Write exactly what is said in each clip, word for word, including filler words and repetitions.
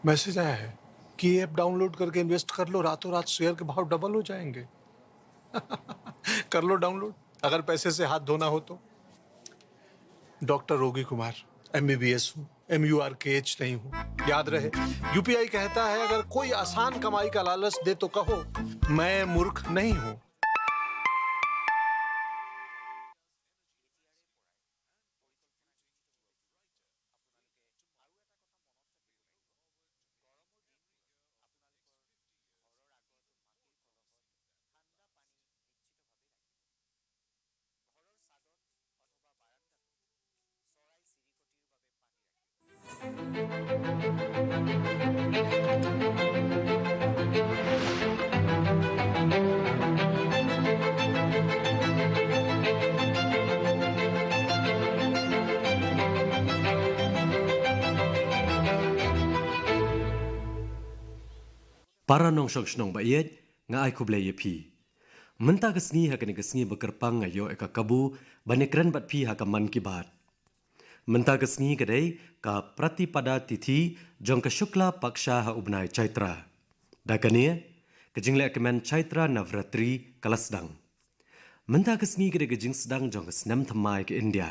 मैसेज आया है कि ये ऐप डाउनलोड करके इन्वेस्ट कर लो, रातों रात शेयर के भाव डबल हो जाएंगे। कर लो डाउनलोड, अगर पैसे से हाथ धोना हो तो। डॉक्टर रोगी कुमार, एमबीबीएस हूँ, एम यू आर के एच नहीं हूँ। याद रहे, यूपीआई कहता है, अगर कोई आसान कमाई का लालच दे तो कहो, मैं मूर्ख नहीं हूँ। Para nongshong shnong ba ïeit, nga ai khublei ïa phi. Mynta ka sngi ha kane ka sngi ba kyrpang nga ïoh ïa ka kabu ban ïakren bad phi ha ka Mann Ki Baat. Mynta ka sngi ka dei ka Pratipada Tithi jong ka Shukla Paksha ha u bnai Chaitra. Da kane, ka jingleh kmen Chaitra Navratri ka la sdang. Mynta ka sngi ka dei ka jingsdang jong ka snem thymmai ka India.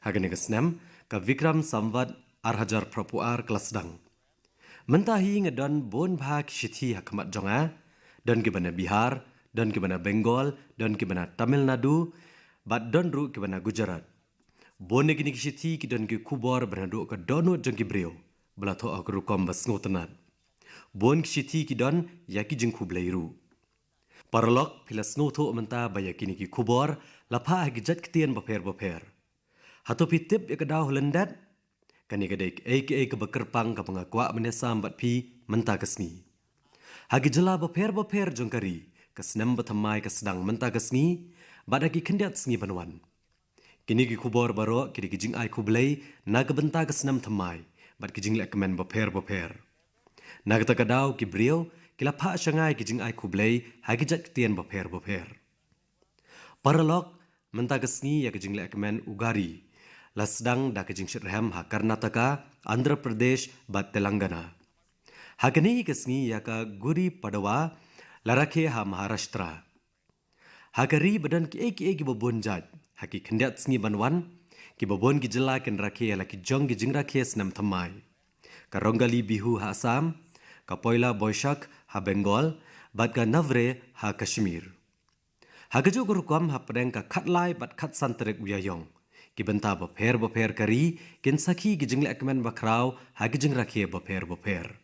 Ha kane ka snem, ka Vikram Samvat ar hajar phra phew ar ka la sdang. Mynta hi nga don bun bha ki shithi ha khmat jong nga, don kiba na Bihar, don kiba na Bengal, don kiba na Tamil Nadu, bad don ruh kiba na Gujarat. Bun na kine ki shithi ki don ki khubor ba naduh ka dohnud jong ki briew ba la thoh ha ka rukom ba sngewtynnat. Bun ki shithi ki don ïa ki jingkhublei ruh. Paralok, phi la sngewthuh mynta ba ïa kine ki khubor la phah ha ki jait ktien bapher bapher. Hato phi tip ïa ka daw ha lyndet? Kane ka dei kaei kaei kaba kyrpang kaba nga kwah ban ïasam bad phi mynta ka sngi. Ha ki jylla bapher bapher jong ka ri, ka snem ba thymmai ka sdang mynta ka sngi, bad ha ki khyndiat sngi ban wan. Kine ki khubor baroh ki dei ki jingai khublei na ka bynta ka snem thymmai bad ki jingleh kmen bapher bapher. Na kata ka daw ki briew ki la phah sha nga ïa ki jingai khublei ha ki jait ktien bapher bapher. Paralok, mynta ka sngi ïa ka jingleh kmen Ugadi la sdang da ka jingshitrhem ha Karnataka, Andhra Pradesh bad Telangana. Ha kane ka sngi ïa ka Gudi Padwa la rakhe ha Maharashtra. Ha ka ri ba don kiei kiei kiba bun jait, ha ki khyndiat sngi ban wan, kiba bun ki jylla kin rakhe ïa la ki jong ki jingrakhe snem thymmai. Ka Rongali Bihu ha Assam, ka Poila Boishakh ha Bengal, bad ka Navre ha Kashmir. Ha kajuh ka rukom hapdeng ka khatlai bad khatsan tarik u Ïaïong, ki bynta bapher bapher ka ri kin sakhi ki jingleh kmen bakhraw ha ki jingrakhe bapher bapher.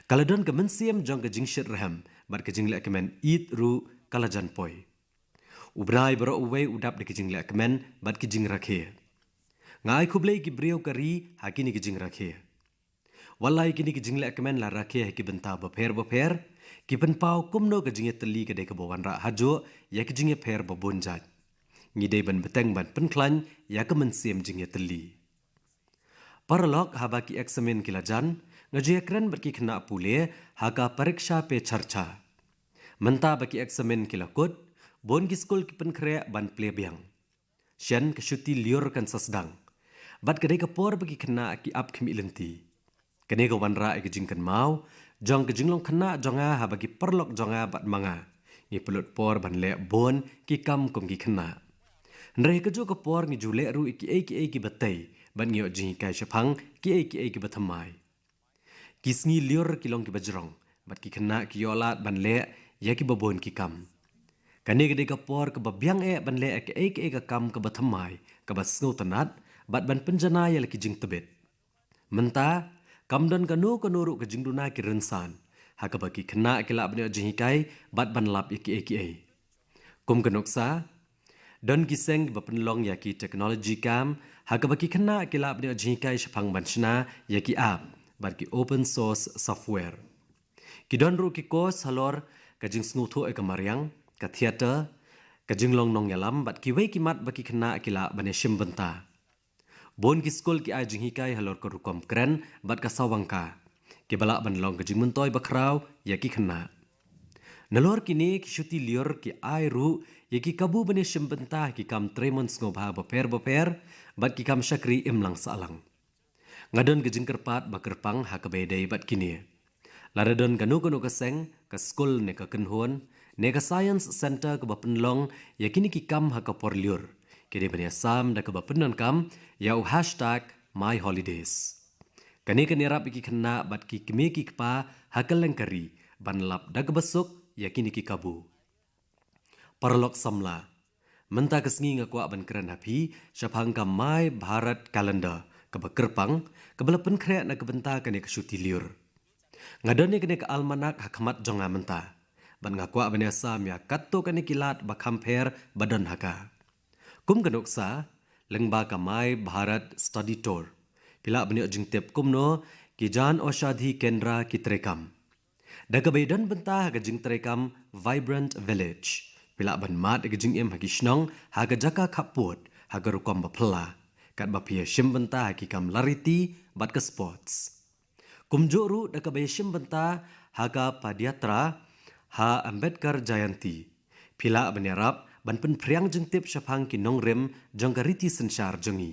Ka la don ka mynsiem jong ka jingshitrhem bad ka jingleh kmen Eid ruh ka la jan poi. U bnai baroh uwei u dap da ki jingleh kmen bad ki jingrakhe. Nga ai khublei ki briew ka ri ha kine ki jingrakhe. Wat la ïa kine ki jingleh kmen la rakhe ha ki bynta bapher bapher, ki pynpaw kumno ka jingïatylli ka dei kaba wanrah hajuh ïa ki jingïapher ba bun jait. Ngi dei ban bteng ban pynkhlaiñ ïa ka mynsiem jingïatylli. Paralok, haba ki eksamin ki la jan, nga ju ïakren bad ki khynnah pule ha ka Pariksha Pe Charcha. Mynta ba ki eksamin ki la kut, bun ki skul ki pynkhreh ban plie biang. Shen ka shuti lyiur kan sa sdang. Bad ka dei ka por ba ki khynnah ki ap khmih lynti. Kane ka wanrah ïa ka jingkynmaw jong ka jinglong khynnah jong nga haba ki paralok jong nga bad ma nga ngi pynlut por ban leh bun ki kam kum ki khynnah. Hynrei ha kajuh ka por ngi ju leh ruh ïa kiei kiei kiba tei bad ngi ïoh jinghikai shaphang kiei kiei kiba thymmai. Ki sngi lyiur ki long kiba jrong bad ki khynnah ki ïoh lad ban leh ïa kiba bun ki kam. Kane ka dei ka por kaba biang eh ban leh ïa kaei kaei ka kam kaba thymmai, kaba sngewtynnat, bad ban pynjanai ïa la ki jingtbit. Mynta kam don kano kano ruh ka jingduna ki rynsan ha kaba ki khynnah ki lah ban ïoh jinghikai bad ban lap ïa kiei kiei. Kum ka nuksa, don ki seng kiba pynlong ïa ki technology camp ha kaba ki khynnah ki lah ban ïoh jinghikai shaphang ban shna ïa ki app bad ki open source software. Ki don ruh ki course halor ka jingsngewthuh ïa ka mariang, ka theater, ka jinglong nongïalam bad kiwei ki mat ba ki khynnah ki lah ban ïashim bynta. Bun ki skul ki ai jinghikai halor ka rukom kren bad ka sawang ka, kiba lah ban long ka jingmyntoi bakhraw ïa ki khynnah. Nalor kine ki shuti lyiur ki ai ruh ïa ki kabu ban ïashim bynta ha ki kam trei mon sngewbha bapher bapher bad ki kam shakri imlang sahlang. Nga don ka jingkyrpad ba kyrpang ha kaba ïadei bad kine. Lada don kano kano ka seng, ka skul ne ka kynhun, ne ka science center kaba pynlong ïa kine ki kam ha ka por lyiur, ki dei ban ïasam da kaba pyndonkam ïa u hashtag my holidays. Kane kan ïarap ïa ki khynnah bad ki kmie ki kpa ha kylleng ka ri ban lap da kaba suk ïa kine ki kabu. Paralok samla, mynta ka sngi nga kwah ban kren ha phi shaphang ka My Bharat Calendar kaba kyrpang, kaba la pynkhreh na ka bynta kane ka shuti lyiur. Nga don ïa kane ka almanak ha khmat jong nga mynta, bad nga kwah ban ïasam ïa katto katne ki lad ba kham pher ba don ha ka. Kum ka nuksa, lyngba ka My Bharat Study Tour, phi lah ban ïoh jingtip kumno ki Jan Aushadhi Kendra ki treikam. Da kaba ïadon bynta ha ka jingtreikam Vibrant Village, phi lah ban mad ïa ka jingim ha ki shnong ha ka jaka khappud ha ka rukom ba phylla, katba phi ïashim bynta ha ki kam lariti bad ka sports. Kumjuh ruh da kaba ïashim bynta ha ka Padyatra ha Ambedkar Jayanti, phi lah ban ïarap ban pynphriang jingtip shaphang ki nongrim jong ka riti synshar jong ngi.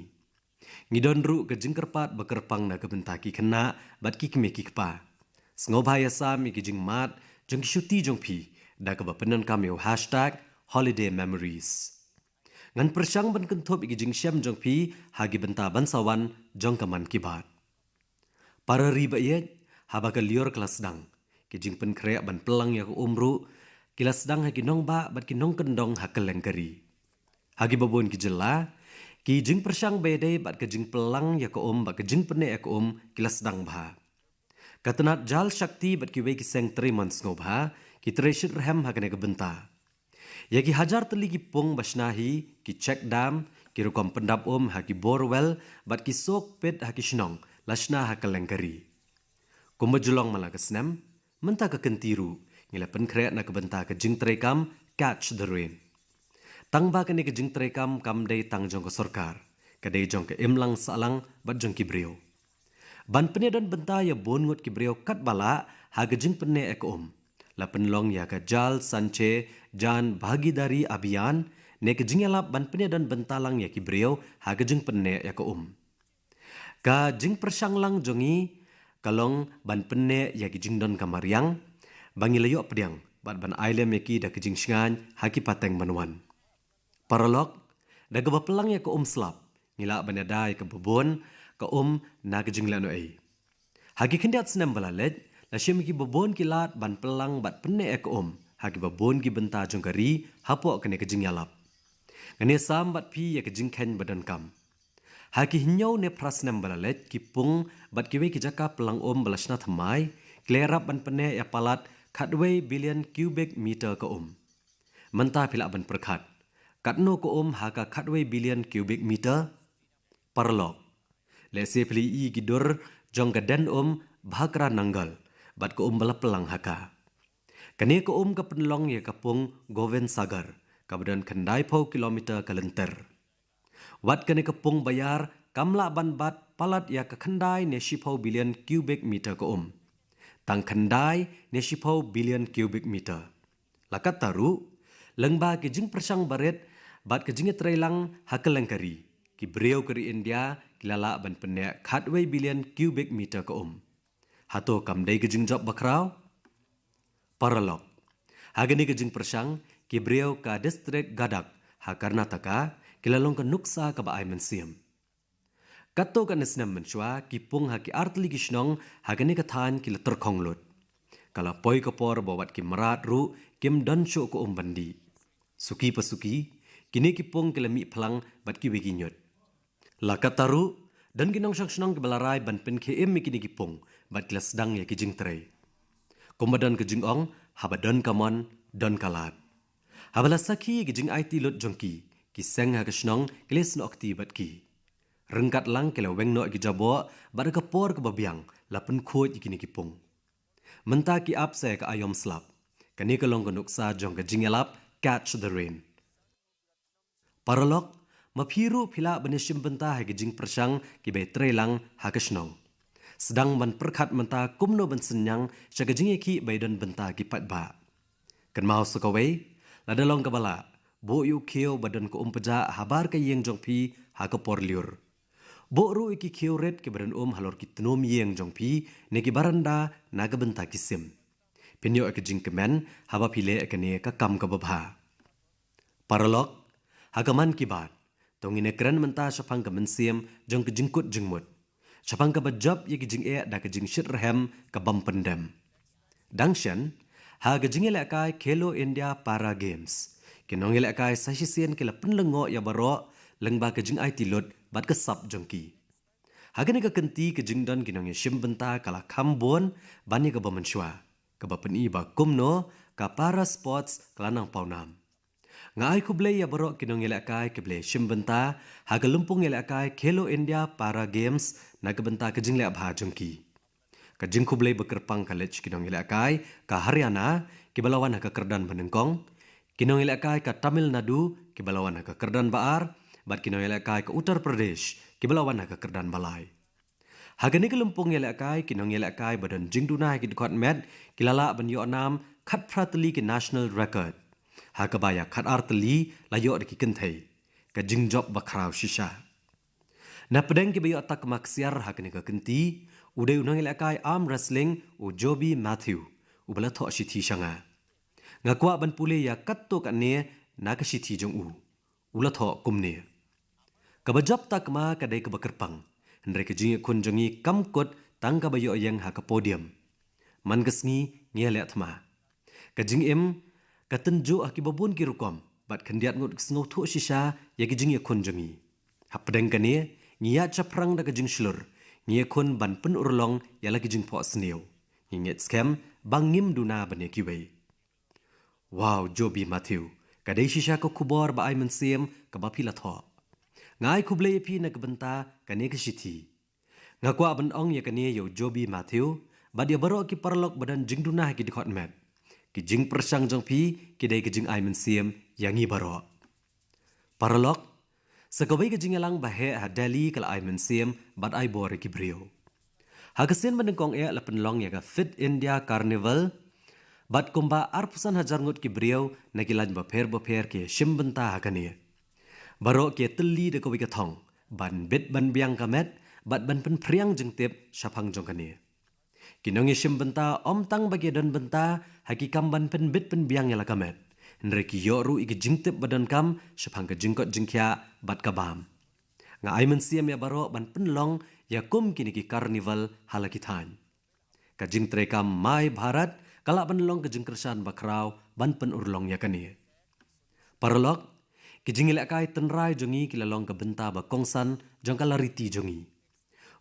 Ngi don ruh ka jingkyrpad ba kyrpang na ka bynta ki khynnah bad ki kmie ki kpa. Sngewbha ïasam ïa ki jingmad jong ki shuti jong phi da kaba pyndonkam ïa u hashtag holiday memories. Ngan pyrshang ban kynthup ïa ki jingshem jong phi ha ki bynta ban sa wan jong ka Mann Ki Baat. Para ri ba ïeit, haba ka lyiur ka la sdang, ki jingpynkhreh ban pynlang ïa ka um ruh ki la sdang ha ki nongbah bad ki nongkyndong ha kylleng ka ri. Ha kiba bun ki jylla, ki jingpyrshang ba ïadei bad ka jingpynlang ïa ka um bad ka jingpynneh ïa ka um ki la sdang bha. Ka tnat Jal Shakti bad kiwei ki seng trei mon sngewbha ki trei shitrhem ha kane ka bynta. Ïa ki hajar tylli ki pung ba shna hi, ki check dam, ki rukom pyndap um ha ki borewell bad ki suk pit ha ki shnong la shna ha kylleng ka ri. Kumba ju long man la ka snem, mynta ka kynti ruh ngi la pynkhreh na ka bynta ka jingtreikam Catch the Rain. Tangba kane ka jingtreikam kam dei tang jong ka sorkar, ka dei jong ka imlang sahlang bad jong ki briew. Ban pynïadon bynta ïa bun ngut ki briew katba lah ha ka jingpynneh ïa ka um, la pynlong ïa ka Jal Sanchay Jan Bhagidari Abhiyan, ne ka jingïalap ban pynïadon bynta lang ïa ki briew ha ka jingpynneh ïa ka um. Ka jingpyrshang lang jong ngi ka long ban pynneh ïa ki jingdonkam mariang ba ngi la ïoh pdiang bad ban ailem ïa ki da ka jingshngaiñ ha ki pateng ban wan. Paralok, da kaba pynlang ïa ka um slap, ngi lah ban ïada ïa kaba bun ka um na ka jinglehnohei. Ha ki khyndiat snem ba la leit, la shim ïa kiba bun ki lad ban pynlang bad pynneh ïa ka um ha kiba bun ki bynta jong ka ri hapoh kane ka jingïalap. Ngan ïasam bad phi ïa ka jingkheiñ ba donkam. Ha ki hynñiew ne phra snem ba la leit, ki pung bad kiwei ki jaka pynlang um ba la shna thymmai ki la ïarap ban pynneh ïa palat khatwei billion cubic meter ka um. Mynta phi lah ban pyrkhat, katno ka um ha ka khatwei billion cubic meter? Paralok, lehse phi la ïohi ki dur jong ka den um Bhakra Nangal bad ka um ba la pynlang ha ka. Kane ka um ka pynlong ïa ka pung Govind Sagar, kaba don khyndai phew kilometer ka lynter. Wat kane ka pung ba ïar kam lah ban bat palat ïa ka khyndai ne shiphew billion cubic meter ka um. Tang khyndai ne shiphew billion cubic meter. La katta ruh, lyngba ki jingpyrshang barit bad ki jingïatreilang ha kylleng ka ri, ki briew ka ri India ki la lah ban pynneh khatwei billion cubic meter ka um. Hato kam dei ka jingjop ba khraw? Paralok, ha kane ka jingpyrshang, ki briew ka district Gadag ha Karnataka ki la long ka nuksa kaba ai mynsiem. Katto katne snem mynshuwa, ki pung ha ki artylli ki shnong ha kane ka thaiñ ki la tyrkhong lut. Ka la poi ka por ba wat ki mrad ruh kim don shuh ka um ban dih. Suki pa suki, kine ki pung ki la mih phlang bad kiwei ki ñiut. La katta ruh, don ki nongshong shnong kiba la rai ban pynkhie im ïa kine ki pung bad ki la sdang ïa ki jingtrei. Kumba don ka jingong, haba don ka mon, don ka lad. Haba la sakhi ïa ki jingaiti lut jong ki, ki seng ha ka shnong ki la ïasnoh kti bad ki. Ryngkat lang ki la weng noh ïa ki jaboh bad ha ka por kaba biang la pynkhuid ïa kine ki pung. Mynta ki ap sa ïa ka aïom slap. Kane ka long ka nuksa jong ka jingïalap Catch the Rain. Paralok, ma phi ruh phi lah ban ïashim bynta ha ki jingpyrshang kiba ïatreilang ha ka shnong. Sdang ban pyrkhat mynta kumno ban synñiang sha ka jingïakhih ba ïadon bynta ha ki paidbah. Kynmaw sa kawei, lada long kaba lah, buh ïa u khiew ba don ka um pjah habar ka ïing jong phi ha ka por lyiur. Buh ruh ïa ki khiew rit kiba don um halor ki tnum ïing jong phi ne ki baranda na ka bynta ki sim. Phin ïoh ïa ka jingkmen haba phi leh ïa kane ka kam kaba bha. Paralok, ha ka Mann Ki Baat, to ngin ïakren mynta shaphang ka mynsiem jong ka jingkut jingmut, shaphang kaba jop ïa ki jingeh da ka jingshitrhem ka bym pyndem. Dang shen, ha ka jingïalehkai Khelo India Para Games, ki nongïalehkai sa shisien ki la pynlyngngoh ïa baroh lyngba ka jingaiti lut bad ka sap jong ki. Ha kane ka kynti, ka jingdon ki nongïashim bynta ka la kham bun ban ïa kaba mynshuwa, kaba pyni ba kumno ka para sports ka la nang pawnam. Nga ai khublei ïa baroh ki nongïalehkai kiba la shim bynta ha ka lympung ïalehkai Khelo India Para Games na ka bynta ka jingleh bha jong ki. Ka jingkhublei ba kyrpang ka leit sha ki nongïalehkai ka Haryana kiba la wan ha ka kyrdan ba nyngkong, ki nongïalehkai ka Tamil Nadu kiba la wan ha ka kyrdan ba ar, bad ki nongïalehkai ka Uttar Pradesh kiba la wan ha ka kyrdan ba lai. Ha kane ka lympung ïalehkai, ki nongïalehkai ba don jingduna ha ki dkhot met ki la lah ban ïoh nam khatphra tylli ki national record, ha kaba ïa khatar tylli la ïoh da ki kynthei, ka jingjop ba khraw shisha. Na pdeng kiba ïoh takma ksiar ha kane ka kynti, u dei u nongïalehkai arm wrestling u Joby Matthew, uba la thoh shithi sha nga. Nga kwah ban pule ïa katto katne na ka shithi jong u. U la thoh kumne: Kaba jop takma ka dei kaba kyrpang, hynrei ka jingïakhun jong ngi kam kut tang kaba ïoh ïeng ha ka podium. Man ka sngi ngi ïaleh thma. Ka jingim ka tynjuh ha kiba bun ki rukom, bad khyndiat ngut ki sngewthuh shisha ïa ki jingïakhun jong ngi. Hapdeng kane, ngi ïaid shaphrang da ka jingshlur, ngi ïakhun ban pynurlong ïa la ki jingphohsniew. Ngi ngeit skhem ba ngim duna ban ïa kiwei. Wow, Joby Matthew, ka dei shisha ka khubor ba ai mynsiem kaba phi la thoh. Nga ai khublei ïa phi na ka bynta kane ka shithi. Nga kwah ban ong ïa kane ïa u Joby Matthew bad ïa baroh ki paralok ba don jingduna ha ki dkhot met. Ki jingpyrshang jong phi ki dei ka jingai mynsiem ïa ngi baroh. Paralok, sa kawei ka jingïalang ba heh ha Delhi ka la ai mynsiem bad ai bor ïa ki briew. Ha ka sien ba nyngkong eh la pynlong ïa ka Fit India Carnival, bad kumba arphew san hajar ngut ki briew na ki lain bapher bapher ki shim bynta ha kane. Baroh ki ïatylli da kawei ka thong, ban bit ban biang ka met bad ban pynphriang jingtip shaphang jong kane. Ki nongïashim bynta ym tang ba ki don bynta ha ki kam ban pynbit pynbiang ïa la ka met, hynrei ki ïoh ruh ïa ki jingtip ba donkam shaphang ka jingkoit jingkhiah bad ka bam. Nga ai mynsiem ïa baroh ban pynlong ïa kum kine ki carnival ha la ki thaiñ. Ka jingtreikam My Bharat ka lah ban long ka jingkyrshan ba khraw ban pynurlong ïa kane. Paralok, ki jingïalehkai tynrai jong ngi ki la long ka bynta ba kongsan jong ka lariti jong ngi.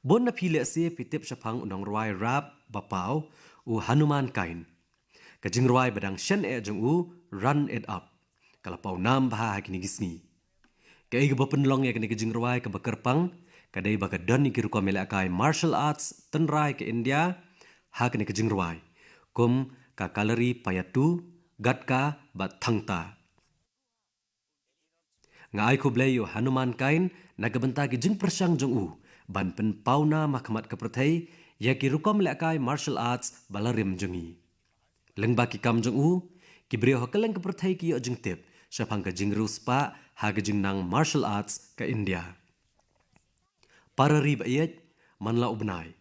Bun na phi lehse phi tip shaphang u nongrwai rap ba paw, u Hanuman Kain. Ka jingrwai ba dang shen eh jong u, Run It Up, ka la pawnam bha ha kine ki sngi. Kaei kaba pynlong ïa kane ka jingrwai kaba kyrpang ka dei ba ka don ïa ki rukom ïalehkai martial arts tynrai ka India ha kane ka jingrwai, kum ka Kalaripayattu, Gatka bad Thangta. Nga ai khublei ïa u Hanuman Kain na ka bynta ki jingpyrshang jong u ban pynpawnam ha khmat ka pyrthei ïa ki rukom lehkai martial arts ba la rim jong ngi. Lyngba ki kam jong u, ki briew ha kylleng ka pyrthei ki ïoh jingtip shaphang ka jingriewspah ha ka jingnang martial arts ka India. Para ri ba ïeit, man la u bnai,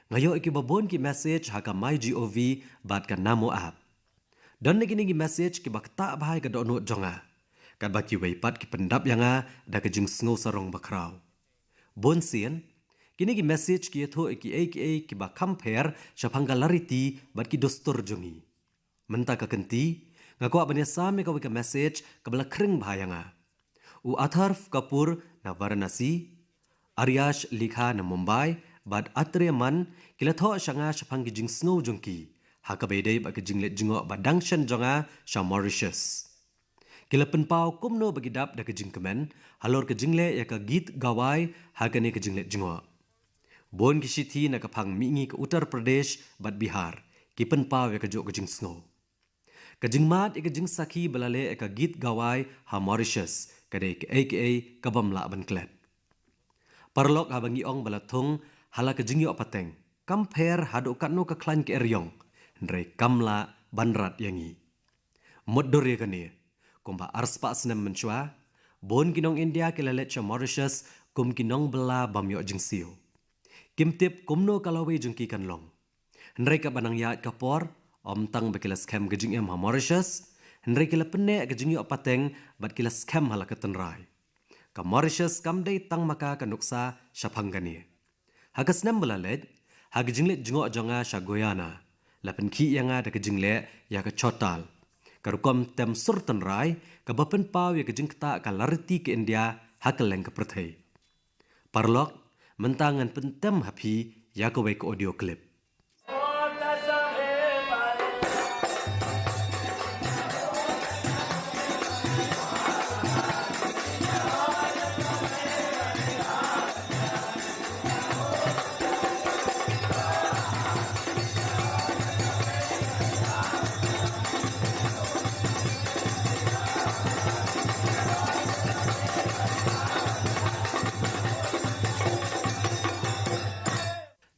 nga ïoh ïa kiba bun ki message ha ka MyGov bad ka Namo app. Don na kine ki message kiba ktah bha ïa ka dohnud jong nga, katba kiwei pat ki pyndap ïa nga da ka jingsngew sarong ba khraw. Bun sien, kine ki message ki ïathuh ïa kiei kiei kiba kham pher shaphang ka lariti bad ki dustur jong ngi. Mynta ka kynti, nga kwah ban ïasam ïa kawei ka message kaba la khring bha ïa nga. U Atharv Kapoor na Varanasi, Aryash Likha na Mumbai, bad Atreya Mann ki la thoh sha nga shaphang ki jingsngew jong ki ha kaba ïadei bad ka jingleit jngoh ba dang shen jong nga sha Mauritius. Ki la pynpaw kumno ba ki dap da ka jingkmen halor ka jingleh ïa ka geet gawai ha kane ka jingleit jngoh. Bun ki shithi na ka phang mihngi ka Uttar Pradesh bad Bihar ki pynpaw ïa kajuh ka jingsngew. Ka jingmad ïa ka jingsakhi ba la leh ïa ka geet gawai ha Mauritius ka dei kaei kaei ka bym lah ban klet. Paralok, haba ngi ong ba la thung ha la ka jingïoh pateng, kam pher haduh katno ka khlaiñ ka eriong, hynrei kam lah ban rat ïa ngi. Mutdur ïa kane, kumba arspah snem mynshuwa, bun ki nong India ki la leit sha Mauritius kum ki nongbylla bym ïoh jingsiew. Kim tip kumno ka lawei jong ki kan long. Hynrei katba nang ïaid ka por, ym tang ba ki la skhem ka jingim ha Mauritius, hynrei ki la pynneh ka jingïoh pateng bad ki la skhem ha la ka tynrai. Ka Mauritius kam dei tang ma ka ka nuksa shaphang kane. Ha ka snem ba la leit, ha ka jingleit jngoh jong nga sha Guyana, la pynkhih ïa nga da ka jingleh ïa ka chawtal, ka rukom tem sur tynrai kaba pynpaw ïa ka jingktah ka lariti ka India ha kylleng ka pyrthei. Paralok, mynta ngan pyntem ha phi ïa kawei ka audio clip.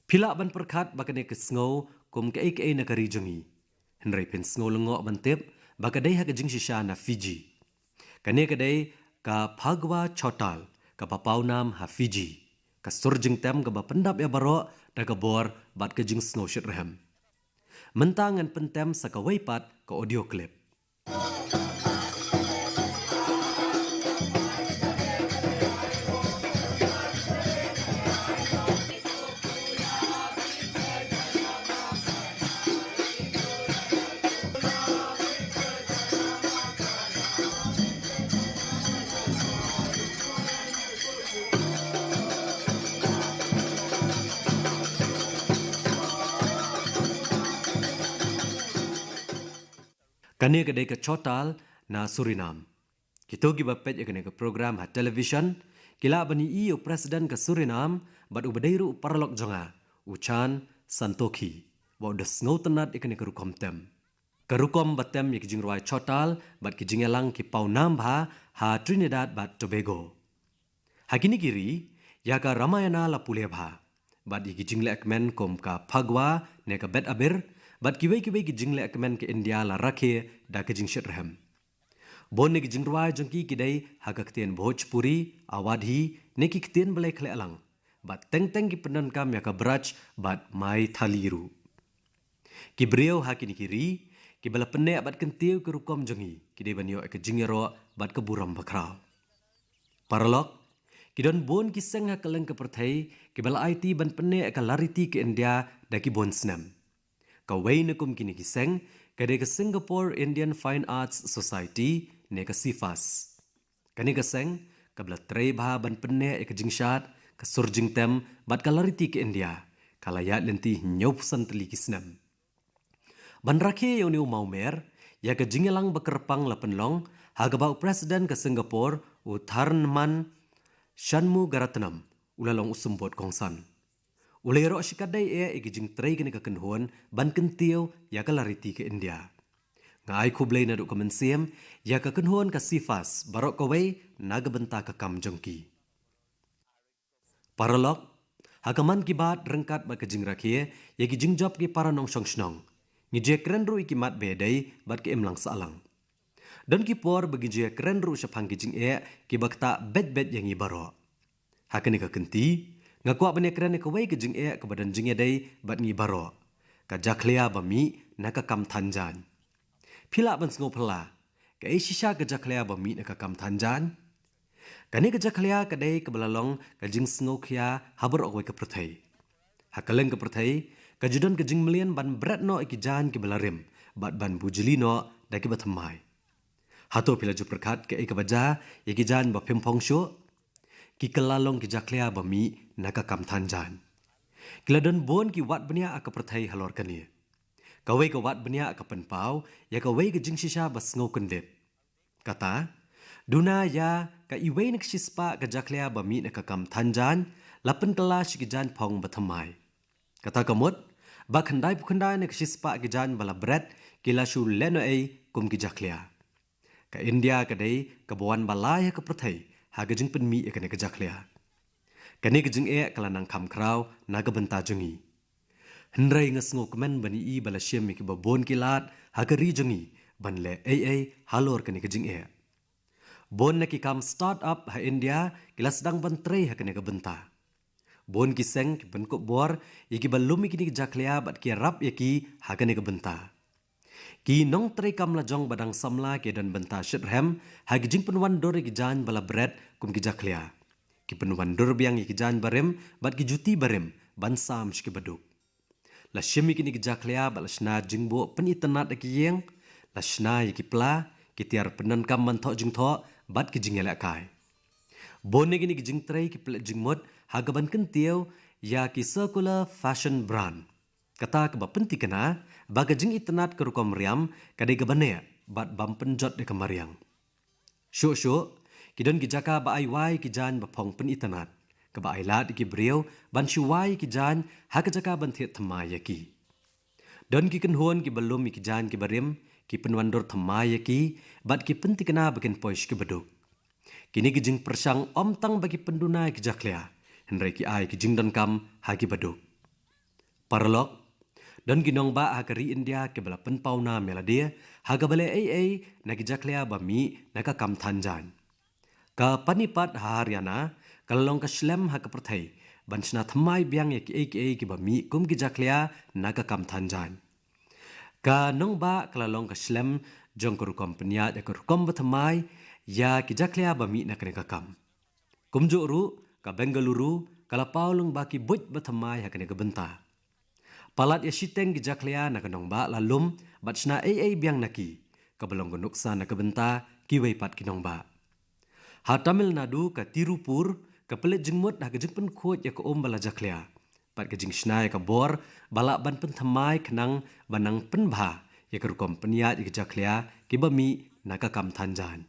Phi lah ban pyrkhat ba kane ka sngew kum kaei kaei na ka ri jong ngi. Hynrei phin sngew lyngngoh ban tip ba ka dei ha ka jingshisha na Fiji. Kane ka dei ka Phagwah Chawtal, kaba paw nam ha Fiji. Ka sur jingtem kaba pyndap ïa baroh da ka bor bad ka jingsngew shitrhem. Mynta ngan pyntem sa kawei pat ka audio clip. Kane ka dei ka chawtal na Suriname. Kito kiba peit ïa kane ka program ha television ki lah ban ïohi ïa u president ka Suriname bad uba dei ruh u paralok jong nga, u Chan Santokhi, ba u da sngewtynnad ïa kane ka rukom tem. Ka rukom ba tem ïa ki jingrwai chawtal bad ki jingïalang ki paw nam bha ha Trinidad bad Tobago. Ha kine ki ri, ïa ka Ramayana la pule bha bad ïa ki jinglehkmen kum ka Phagwah ne ka Bet Abir bad kiwei kiwei ki jinglehkmen ka India la rakhe da ka jingshitrhem. Bun na ki jingrwai jong ki ki dei ha ka ktien Bhojpuri, Awadhi ne ki ktien balei khleh lang, bad teng teng ki pyndonkam ïa ka Braj bad Maithili ruh. Ki briew ha kine ki ri kiba la pynneh bad kyntiew ki rukom jong ngi ki dei ban ïoh ïa ka jingïaroh bad ka burom bakhraw. Paralok, ki don bun ki seng ha kylleng ka pyrthei kiba la aiti ban pynneh ïa ka lariti ka India da ki bun snem. Kawei na kum kine ki seng ka dei ka Singapore Indian Fine Arts Society ne ka SIFAS. Kane ka seng kaba la trei bha ban pynneh ïa ka jingshad, ka sur jingtem bad ka lariti ka India ka la ïaid lynti hynñiewphew san tylli ki snem. Ban rakhe ïa une u mawmer, ïa ka jingïalang ba kyrpang la pynlong ha kaba u president ka Singapore, u Tharman Shanmugaratnam, u la long u symbud kongsan. U la ïaroh shikatdei eh ïa ki jingtrei kane ka kynhun ban kyntiew ïa ka lariti ka India. Nga ai khublei naduh ka mynsiem ïa ka kynhun ka SIFAS baroh kawei na ka bynta ka kam jong ki. Paralok, ha ka Mann Ki Baat ryngkat bad ka jingrakhe ïa ki jingjop ki para nongshong shnong, ngi ju ïakren ruh ïa ki mat ba ïadei bad ka imlang sahlang. Don ki por ba ngi ju ïakren ruh shaphang ki jingeh kiba ktah beit beit ïa ngi baroh. Ha kane ka kynti, nga kwah ban ïakren ïa kawei ka jingeh kaba don jingïadei bad ngi baroh, ka jakhlia ba mih na ka kam than jaiñ. Phi lah ban sngewphylla, kaei shisha ka jakhlia ba mih na ka kam than jaiñ? Kane ka jakhlia ka dei kaba la long ka jingsngewkhia ha baroh kawei ka pyrthei. Ha kylleng ka pyrthei, ka ju don ka jingmlien ban bret noh ïa ki jaiñ kiba la rim bad ban bujli noh da kiba thymmai. Hato phi la ju pyrkhat kaei kaba jia ïa ki jaiñ ba phim phong shuh? Ki kylla long ki jakhlia ba mih na ka kam than jaiñ. Ki la don bun ki wad bniah ha ka pyrthei halor kane. Kawei ka wad bniah ka pynpaw ïa kawei ka jingshisha ba sngew kyndit. Kata, duna ïa ka iwei na ka shispah ka jakhlia ba mih na ka kam than jaiñ la pynkylla sha ki jaiñ phong ba thymmai. Kata ka mut ba khyndaiphew khyndai na ka shispah ki jaiñ ba la bret ki la shu lehnohei kum ki jakhlia. Ka India ka dei kaba wan ba lai ha ka pyrthei ha ka jingpynmih ïa kane ka jakhlia. Kane ka jingeh ka la nang kham khraw na ka bynta jong ngi. Hynrei nga sngewkmen ban ïohi ba la shim ïa kiba bun ki lad ha ka ri jong ngi ban leh ei ei halor kane ka jingeh. Bun na ki kam start-up ha India ki la sdang ban trei ha kane ka bynta. Bun ki seng ki pynkup bor ïa kiba lum ïa kine ki jakhlia bad ki ïarap ïa ki ha kane ka bynta. Ki nongtrei kam lajong ba dang samla ki don bynta shitrhem ha ki jingpynwandur ïa ki jaiñ ba la bret kum ki jakhlia. Ki pynwandur biang ïa ki jaiñ barim bad ki juti barim ban sam sha kiba duk. La shim ïa kine ki jakhlia bad la shna jingbuh pynitynnad ha ki ïing, la shna ïa ki pla, ki tiar pyndonkam ban thoh jingthoh bad ki jingïalehkai. Bun na kine ki jingtrei ki pynleit jingmut ha kaban kyntiew ïa ki circular fashion brand. Kata kaba pynthikna ba ka jingitynnad ka rukom riam ka dei kaba neh bad bym pynjot ïa ka mariang. Shuh shuh ki don ki jaka ba ai wai ki jaiñ ba phong pynitynnad, kaba ai lad ïa ki briew ban shu wai ki jaiñ ha ka jaka ban thied thymmai ïa ki. Don ki kynhun kiba lum ïa ki jaiñ kiba rim, ki pynwandur thymmai ïa ki bad ki pynthikna ba kin poi sha kiba duk. Kine ki jingpyrshang ym tang ba ki pynduna ïa ki jakhlia, hynrei ki ai ki jingdonkam ha kiba duk. Paralok, don ki nongbah ha ka ri India kiba la pynpaw nam ïa lade ha kaba leh ei ei na ki jakhlia ba mih na ka kam than jaiñ. Ka Panipat ha Haryana ka la long ka shlem ha ka pyrthei ban shna thymmai biang ïa kiei kiei kiba mih kum ki jakhlia na ka kam than jaiñ. Ka nongbah ka la long ka shlem jong ka rukom pynïaid ïa ka rukom ba thymmai ïa ki jakhlia ba mih na kane ka kam. Kumjuh ruh ka Bengaluru ka la paw lyngba ki buit ba thymmai ha kane ka bynta. Palat ïa shiteng ki jakhlia na ka nongbah la lum bad shna ei ei biang na ki, kaba long ka nuksa na ka bynta kiwei pat ki nongbah. Ha Tamil Nadu ka Tirupur ka pynleit jingmut ha ka jingpynkhuid ïa ka um ba la jakhlia bad ka jingshna ïa ka bor ba lah ban pynthymmai khnang ban nang pynbha ïa ka rukom pynïaid ïa ka jakhlia kiba mih na ka kam than jaiñ.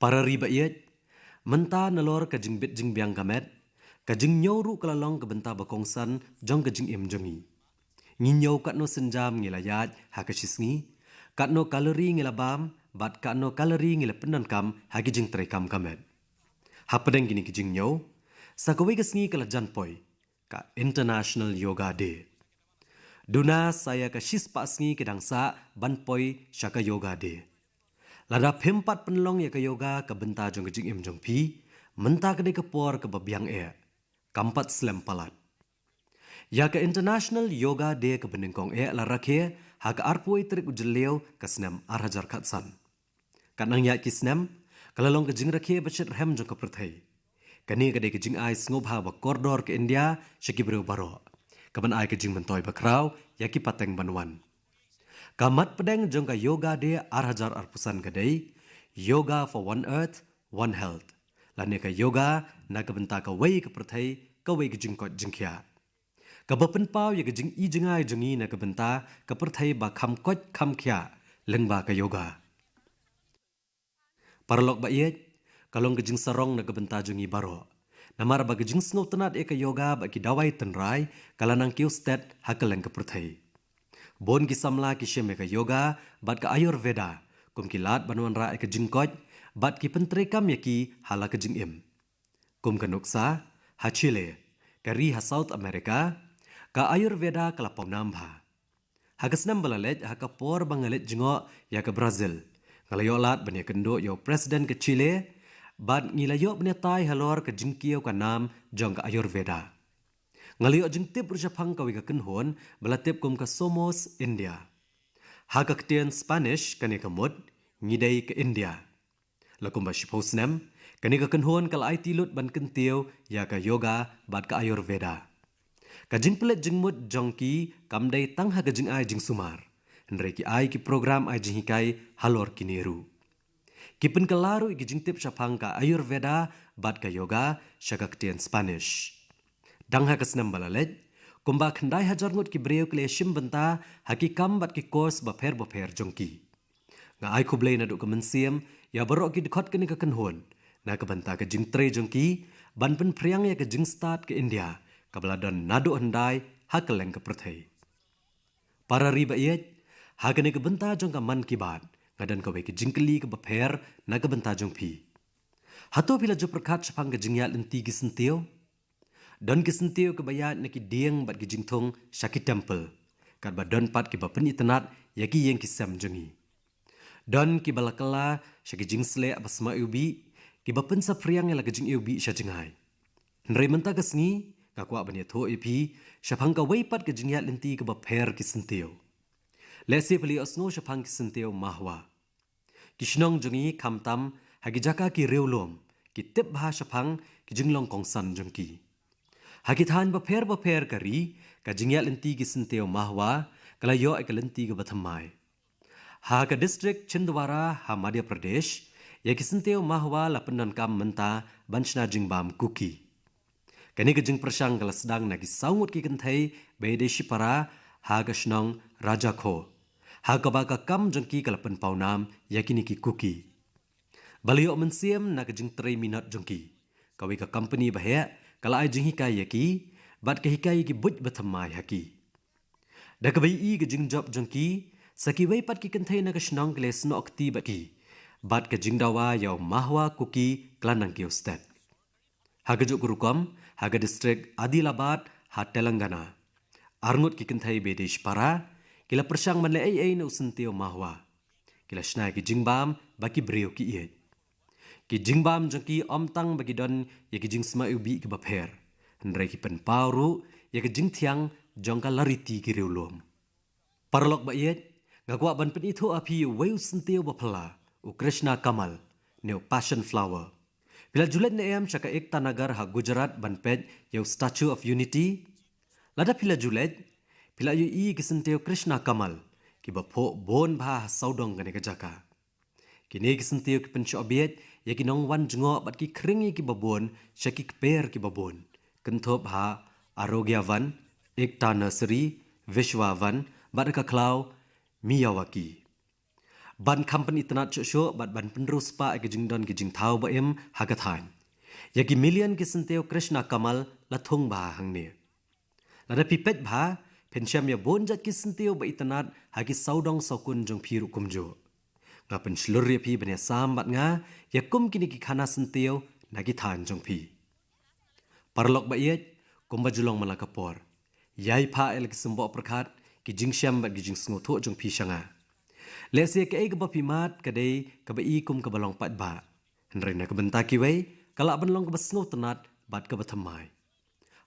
Para ri ba ïeit, mynta nalor ka jingbit jingbiang ka met, ka jingñiew ruh ka la long ka bynta ba kongsan jong ka jingim jong ngi. Ngi ñiew katno sienjam ngi la ïaid ha ka shisngi, katno kalori ngi la bam bad katno kalori ngi la pyndonkam ha ki jingtrei kam ka met. Hapdeng kine ki jingñiew, sa kawei ka sngi ka la jan poi, ka International Yoga Day. Duna sa ïa ka shispah sngi ki dang sah ban poi sha ka Yoga Day. Lada phim pat pynlong ïa ka yoga ka bynta jong ka jingim jong phi, mynta ka dei ka por kaba biang eh, kam pat slem palat. Ïa ka International Yoga Day kaba nyngkong eh la rakhe ha ka arphew tarik u Jylliew ka snem ar hajar khatsan. Katba nang ïaid ki snem, ka la long ka jingrakhe ba shitrhem jong ka pyrthei. Kane ka dei ka jingai sngewbha ba kordor ka India sha ki briew baroh, kaban ai ka jingmyntoi ba khraw ïa ki pateng ban wan. Ka mat pdeng jong ka Yoga Day ar hajar arphew san ka dei Yoga for One Earth, One Health, lane ka yoga na ka bynta kawei ka pyrthei, kawei ka jingkoit jingkhiah, kaba pynpaw ïa ka jingi jngai jong ngi na ka bynta ka pyrthei ba kham koit kham khiah lyngba ka yoga. Paralok ba ïeit, ka long ka jingsarong na ka bynta jong ngi baroh, namar ba ka jingsngewtynnad ïa ka yoga bad ki dawai tynrai ka la nang kiew stet ha kylleng ka pyrthei. Bun ki samla ki shem ïa ka yoga bad ka Ayurveda kum ki lad ban wanrah ïa ka jingkoit bad ki pyntreikam ïa ki ha la ka jingim. Kum ka nuksa, ha Chile, ka ri ha South America, ka Ayurveda ka la paw nam bha. Ha ka snem ba la leit, ha ka por ba nga leit jngoh ïa ka Brazil, nga la ïoh lad ban ïakynduh ïa u President ka Chile bad ngi la ïoh ban ïatai halor ka jingkiew ka nam jong ka Ayurveda. Nga la ïoh jingtip ruh shaphang kawei ka kynhun ba la tip kum ka Somos India. Ha ka ktien Spanish kane ka mut, ngi dei ka India. La kumba shiphew snem, kane ka kynhun ka la aiti lut ban kyntiew ïa ka yoga bad ka Ayurveda. Ka jingpynleit jingmut jong ki kam dei tang ha ka jingai jingsumar, hynrei ki ai ki program ai jinghikai halor kine ruh. Ki pynkylla ruh ïa ki jingtip shaphang ka Ayurveda bad ka yoga sha ka ktien Spanish. Dang ha ka snem ba la leit, kumba khyndai hajar ngut ki briew ki la shim bynta ha ki kam bad ki course bapher bapher jong ki. Nga ai khublei naduh ka mynsiem ïa baroh ki dkhot kane ka kynhun na ka bynta ka jingtrei jong ki ban pynphriang ïa ka jingstad ka India kaba la don naduh hyndai ha kylleng ka pyrthei. Para ri ba ïeit, ha kane ka bynta jong ka Mann Ki Baat, nga don kawei ka jingkylli kaba pher na ka bynta jong phi. Hato phi la ju pyrkhat shaphang ka jingïaid lynti ki syntiew? Don ki syntiew kiba ïaid na ki dieng bad ki jingthung sha ki temple, katba don pat kiba pynitynnad ïa ki ïing ki sem jong ngi. Don kiba la kylla sha ki jingsleh ba sma iwbih, kiba pynsaphriang ïa la ka jingiwbih sha jngai. Hynrei mynta ka sngi, nga kwah ban ïathuh ïa phi shaphang kawei pat ka jingïaid lynti kaba pher ki syntiew. Lehse phi la ïohsngew shaphang ki syntiew Mahua. Ki shnong jong ngi khamtam ha ki jaka ki riewlum, ki tip bha shaphang ki jinglong kongsan jong ki. Ha ki thaiñ bapher bapher ka ri, ka jingïaid lynti ki syntiew Mahua ka la ïoh ïa ka lynti kaba thymmai. Ha ka district Chhindwara ha Madhya Pradesh, ïa ki syntiew Mahua la pyndonkam mynta ban shna jingbam Kuki. Kane ka jingpyrshang ka la sdang na ki saw ngut ki kynthei ba ïadei shipara ha ka shnong Rajakho, ha kaba ka kam jong ki ka la pynpaw nam ïa kine ki Kuki. Ba la ïoh mynsiem na ka jingtrei minot jong ki, kawei ka company ba heh ka la ai jinghikai ïa ki, bad ka hikai ïa ki buit ba thymmai ha ki. Da kaba ïohi ka jingjop jong ki, sa kiwei pat ki kynthei na ka shnong ki la ïasnoh kti bad ki, bad ka jingdawa ïa u Mahua Kuki ka la nang kiew stet. Ha kajuh ka rukom, ha ka district Adilabad ha Telangana, arngut ki kynthei ba ïadei shipara ki la pyrshang ban leh ei ei na u syntiew Mahua. Ki la shna ïa ki jingbam ba ki briew ki ïeit. Ki jingbam jong ki ym tang ba ki don ïa ki jingsma iwbih kiba pher, hynrei ki pynpaw ruh ïa ka jingthiang jong ka lariti ki riewlum. Paralok ba ïeit, nga kwah ban pynithuh ha phi uwei u syntiew ba phylla, u Krishna Kamal, ne u Passion Flower. Phi la ju leit ne em sha ka Ekta Nagar ha Gujarat ban peit ïa u Statue of Unity? Lada phi la ju leit, phi la ïohi ki syntiew Krishna Kamal kiba phuh bun bha ha sawdong kane ka jaka. Kine ki syntiew ki pynshoh bieit ïa ki nongwan jngoh bad ki khring ïa kiba bun sha ki kper kiba bun, kynthup ha Arogya Van, Ekta Nursery, Vishwa Van, bad ka khlaw Miyawaki. Ban kham pynitynnad shuh shuh bad ban pynriewspah ïa ka jingdon ki jingthaw ba im ha ka thaiñ, ïa ki million ki syntiew Krishna Kamal la thung bha hangne. Lada phi peit bha, phin shem ïa bun jait ki syntiew ba itynnad ha ki sawdong sawkun jong phi ruh kumjuh. Nga pynshlur ïa phi ban ïasam bad nga ïa kum kine ki khana syntiew na ki thaiñ jong phi. Paralok ba ïeit, kumba ju long man la ka por, ïai phah ïa la ki symboh pyrkhat, ki jingshem bad ki jingsngewthuh jong phi sha nga. Lehse kaei kaba phi mad ka dei kaba i kum kaba long paidbah, hynrei na ka bynta kiwei ka lah ban long kaba sngewtynnad bad kaba thymmai.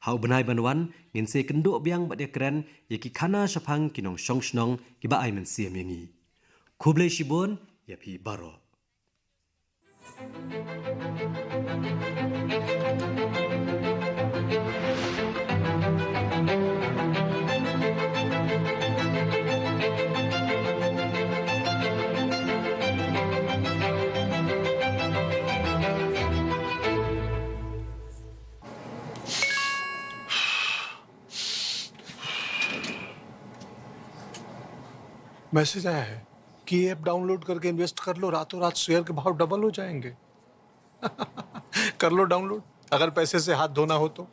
Ha u bnai ban wan, ngin sa ïakynduh biang bad ïakren ïa ki khana shaphang ki nongshong shnong kiba ai mynsiem ïa ngi. Khublei shibun ïa phi baroh. मैसेज आया है कि ऐप डाउनलोड करके इन्वेस्ट कर लो, रातों रात शेयर के भाव डबल हो जाएंगे। कर लो डाउनलोड, अगर पैसे से हाथ धोना हो तो।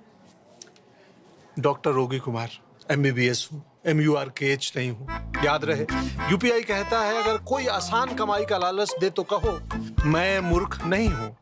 डॉक्टर रोगी कुमार, एमबीबीएस हूँ, एमयूआरकेएच नहीं हूँ। याद रहे, यूपीआई कहता है, अगर कोई आसान कमाई का लालच दे तो कहो, मैं मूर्ख नहीं हूँ।